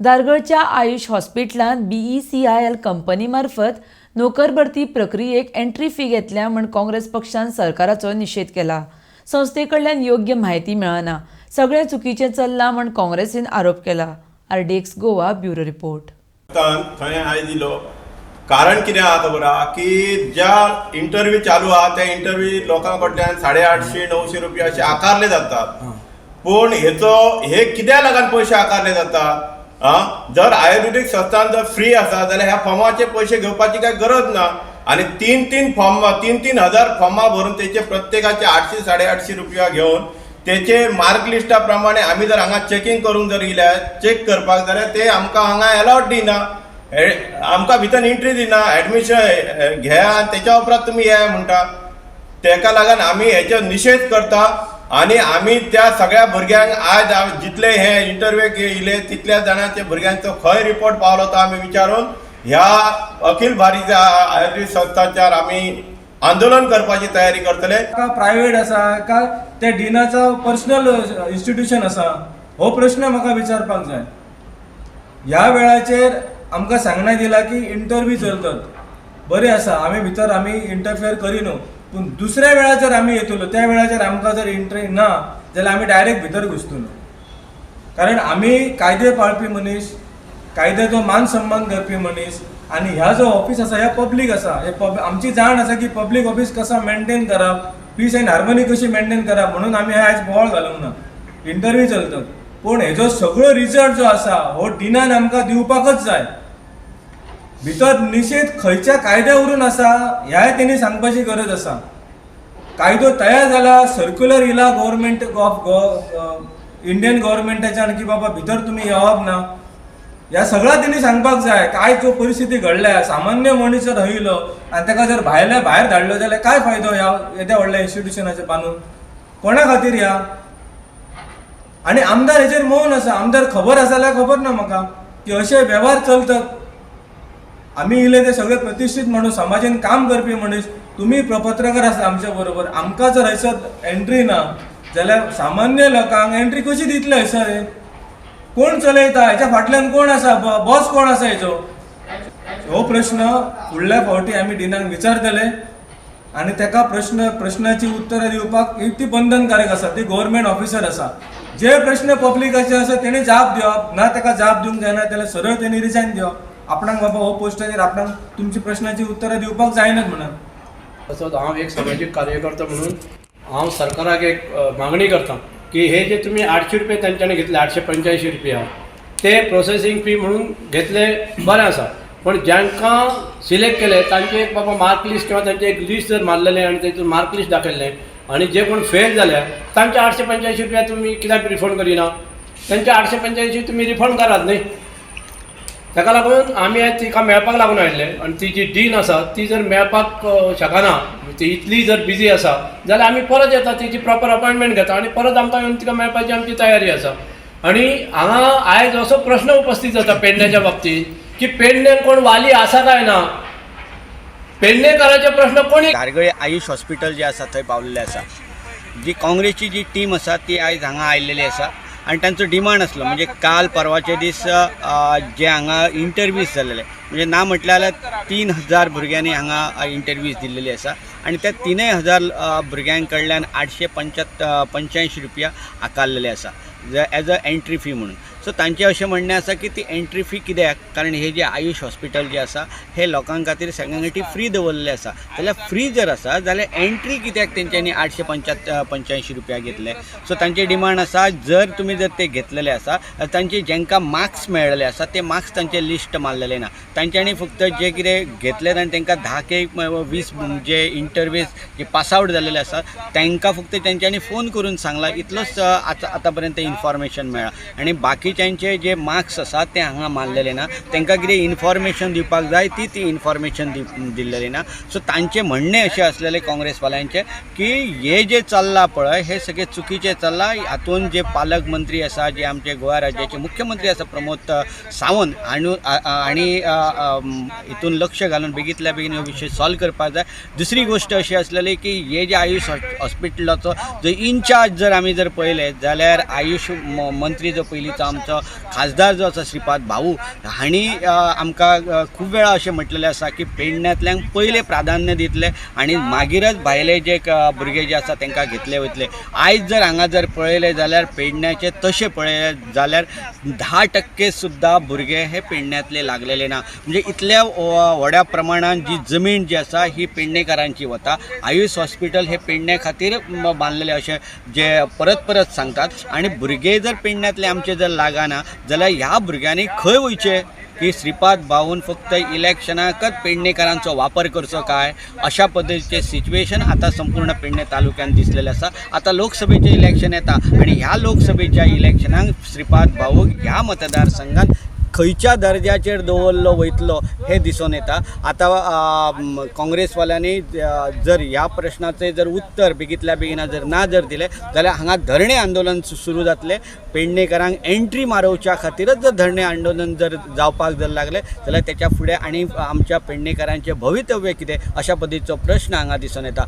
धारगळच्या आयुष हॉस्पिटलांत बीईसीआयएल कंपनी मार्फत नोकर भरती प्रक्रियेक एंट्री फी घेतल्या म्हूण काँग्रेस पक्षान सरकाराचो निशेध केला. संस्थे कडल्यान योग्य म्हायती मेळना, सगळें चुकीचें चल्लां म्हूण काँग्रेसीन आरोप केला. RDX Goa, bureau report. थंय आयज दिलो. कारण कितें आहा खबर आहा की ज्या इंटरव्यू चालू आहा, त्या इंटरव्यू लोकां कडल्यान 850, 900 रुपया अशे आकारले जातात. पूण हेचो हे कित्या लागून पयशे आकारले जाता? आं, जर आयुर्वेदीक संस्थान जर फ्री आसा जाल्यार ह्या फॉर्माचे पयशे घेवपाची काय गरज ना. आनी तीन तीन फॉर्म, 3-3 हजार फॉर्मां भरून तेचे प्रत्येकाचे 800, 850 रुपया घेवन, तेचे मार्क लिस्टा प्रमाणे आमी जर हांगा चॅकिंग करूंक जर येयल्यार, चॅक करपाक जाल्यार ते आमकां हांगा एलावड दिना, आमकां भितर एंट्री दिना. एडमिशन घेया आनी तेच्या उपरांत तुमी येया म्हणटा. तेका लागून आमी हेचो निशेध करता आनी आमी त्या सगळ्या भुरग्यांक आज जितले हे इंटरव्यूक येयले, तितल्या जाणांच्या भुरग्यांचो खंय रिपोर्ट पावलो तो आमी विचारून ह्या अखिल भारतीय आयुर्वेद संस्थाचार आमी आंदोलन करपाची तयारी करतले. का प्रायव्हेट आसा का त्या डिनाचो पर्सनल इन्स्टिट्यूशन आसा, हो प्रश्न म्हाका विचारपाक जाय. ह्या वेळाचेर आमकां सांगण्यात दिला की इंटरव्यू चलतात. बरें आसा, आमी भितर आमी इंटरफियर करिनू, पूण दुसऱ्या वेळार जर आमी येतलो, त्या वेळाचेर आमकां जर एंट्री ना जाल्यार आमी डायरेक्ट भितर घुसतलो, कारण आमी कायदे पाळपी मनीस, कायद्याचो मान सन्मान करपी मनीस. आनी ह्या जो ऑफिस आसा, ह्या पब्लीक आसा, हे पब आमची जाण आसा की पब्लीक ऑफिस कसा मेंटेन करप, पीस अँड हार्मनी कशी मेंटेन करप. म्हणून आमी हे आयज बोवाळ घालूंक ना. इंटरव्यू चलतात, पूण हेजो सगळो रिजल्ट जो आसा हो डिनान आमकां दिवपाकच जाय. भितर निशेध खंयच्या कायद्या वरून आसा, ह्याय तेणी सांगपाची गरज आसा. कायदो तयार जाला, सर्क्युलर येयला गव्हर्मेंट ऑफ इंडियन गव्हर्मेंटाच्यान की बाबा भितर तुमी येवप ना. ह्या सगळ्या तेणी सांगपाक जाय. काय जो परिस्थिती घडल्या, सामान्य मनीस जर हयलो आनी ताका जर भायल्या भायर धाडलो जाल्यार काय फायदो ह्या येद्या व्हडल्या इन्स्टिट्युशनाचे बांदून? कोणा खातीर ह्या? आनी आमदार हेचेर मौन आसा. आमदार खबर आसा जाल्यार खबर ना म्हाका की अशे वेव्हार चलतात. आमी इले ते सगळे प्रतिश्ठीत म्हणून समाजान काम करपी मनीस, तुमी पत्रकार आसा आमच्या बरोबर. आमकां जर हयसर एंट्री ना जाल्यार सामान्य लोकांक एंट्री कशी दितले हयसर? हे कोण चलयता? हेच्या फाटल्यान कोण आसा? बॉस कोण आसा हेचो? हो प्रश्न फुडल्या फावटी आमी डिनाक विचारतले आनी ताका प्रश्नाची उत्तरां दिवपाक ही ती बंधनकारक आसा. ती गव्हर्मेंट ऑफिसर आसा. जे प्रश्न पब्लिकाचे आसा तेणी जाप दिवप. ना ताका जाप दिवंक जायना जाल्यार सरळ तेणी रिजायन दिवप, आपणाक बाबा हो पोस्टाचेर आपणाक तुमची प्रश्नाची उत्तरां दिवपाक जायनात म्हणून. तसोच हांव एक समाजीक कार्यकर्तो म्हणून हांव सरकाराक एक मागणी करता की हे जे तुमी 800 रुपया तेंच्यांनी घेतले, 885 रुपया ते प्रोसेसींग फी म्हणून घेतले, बरें आसा. पण जांकां सिलेक्ट केले तांचे एक बाबा मार्क लिस्ट किंवा तांचे एक लिस्ट जर मारलेलें आनी तेतून मार्क लिस्ट दाखयल्लें आनी जे कोण फेल जाल्या तांचे 885 रुपया तुमी कित्याक रिफंड करिना? तांचे 885 तुमी रिफंड करात न्ही. ताका लागून आमी आयज तिका मेळपाक लागून आयिल्ले आनी ती जी डीन आसा ती जर मेळपाक शकना, ती इतली जर बिजी आसा जाल्यार आमी परत येता, तिची प्रॉपर अपॉयंटमेंट घेता आनी परत आमकां येवन तिका मेळपाची आमची तयारी आसा. आनी हांगा आयज असो प्रश्न उपस्थीत जाता पेडण्याच्या बाबतींत की पेडण्यान कोण वाली आसा काय ना? पेडणेकाराचे प्रश्न कोणी धारगळे आयुष हॉस्पिटल जे आसा थंय पावलेले आसा. जी काँग्रेसची जी टीम आसा ती आयज हांगा आयलेली आसा आनी तांचो डिमांड आसलो, म्हणजे काल परवाचे दीस जे हांगा इंटरव्यूज जाल्लेले, म्हणजे ना म्हटल्यार जाल्यार 3000 भुरग्यांनी हांगा इंटरव्यूज दिल्लेली आसा आनी त्या 3000 भुरग्यां कडल्यान 885 रुपया आकारलेले आसा एज अ एंट्री फी म्हणून. सो तांचें अशें म्हणणें आसा की ती एंट्री फी कित्याक? कारण हे जे आयुष हॉस्पिटल जे आसा हे लोकां खातीर, सगळ्यां खातीर फ्री दवरलेलें आसा. जाल्यार फ्री जर आसा जाल्यार एंट्री कित्याक तेंच्यांनी 885 रुपया घेतले? सो तांचे डिमांड आसा, जर तुमी जर ते घेतलेले आसा जाल्यार तांचे जेंकां मार्क्स मेळ्ळेले आसा ते मार्क्स तांचे लिस्ट मारलेले ना. तांच्यांनी फक्त जे कितें घेतले आनी तांकां 10 के 20 जे इंटरव्यूज जे पास आवट जाल्लेले आसा तांकां फक्त तेंच्यांनी फोन करून सांगला, इतलोच आतां आतां पर्यंत इन्फॉर्मेशन मेळ्ळा आनी बाकीच्यांचे जे मार्क्स आसा ते हांगा मारलेले ना. तांकां कितें इन्फॉर्मेशन दिवपाक जाय ती ती इन्फॉर्मेशन दिल्लेली ना. सो तांचें म्हणणें अशें आसलेलें काँग्रेसवाल्यांचें की हे जे चल्लां पळय हे सगळें चुकीचें चल्लां. हातून जे पालक मंत्री आसा, जे आमचे गोवा राज्याचे मुख्यमंत्री आसा प्रमोद सावंत हांणी हितून लक्ष घालून बेगीतल्या बेगीन हो विशय सॉल्व करपाक जाय. दुसरी गोश्ट अशी आसलेली की हे जे आयुष हॉस्पिटलाचो जो इनचार्ज जर आमी जर पळयलें जाल्यार आयुष मंत्री जो पयलींचो आमचो आमचो खासदार जो आसा श्रीपाद भाऊ हांणी आमकां खूब वेळा अशें म्हटलेलें आसा की पेडण्यांतल्यांक पयलें प्राधान्य दितले आनी मागीरच भायले जे भुरगे जे आसा तांकां घेतले वयतले. आयज जर हांगा जर पळयलें जाल्यार पेडण्याचे तशें पळयलें जाल्यार 10% सुद्दां भुरगे हे पेडण्यांतले लागलेले ना. म्हणजे इतल्या व्हड्या प्रमाणान जी जमीन जी आसा ही पेडणेकारांची वता. आयुष हॉस्पिटल हे पेडण्या खातीर बांदलेले अशें जे परत परत सांगतात आनी भुरगे जर पेडण्यांतले आमचे जर लागना जाल्यार ह्या भुरग्यांनी खंय वयचें की श्रीपाद भाऊन फक्त इलेक्शनाकच पेडणेकारांचो वापर करचो काय अशा पद्दतीचें सिच्युएशन आतां संपूर्ण पेडणे तालुक्यान दिसलेलें आसा. आतां लोकसभेचें इलेक्शन येता आनी ह्या लोकसभेच्या इलेक्शनाक श्रीपाद भाऊक ह्या मतदारसंघात खंयच्या दर्जाचेर दवरलो वयतलो हें दिसून येता. आतां काँग्रेसवाल्यांनी जर ह्या प्रश्नाचें जर उत्तर बेगीतल्या बेगिना जर ना जर दिलें जाल्यार हांगा धरणे आंदोलन सुरू जातलें. पेडणेकारांक एंट्री मारोवच्या खातीरच जर धरणे आंदोलन जर जावपाक जर लागलें जाल्यार तेच्या फुडें आनी आमच्या पेडणेकारांचें भवितव्य कितें अशा पद्दतीचो प्रश्न हांगा दिसून येता.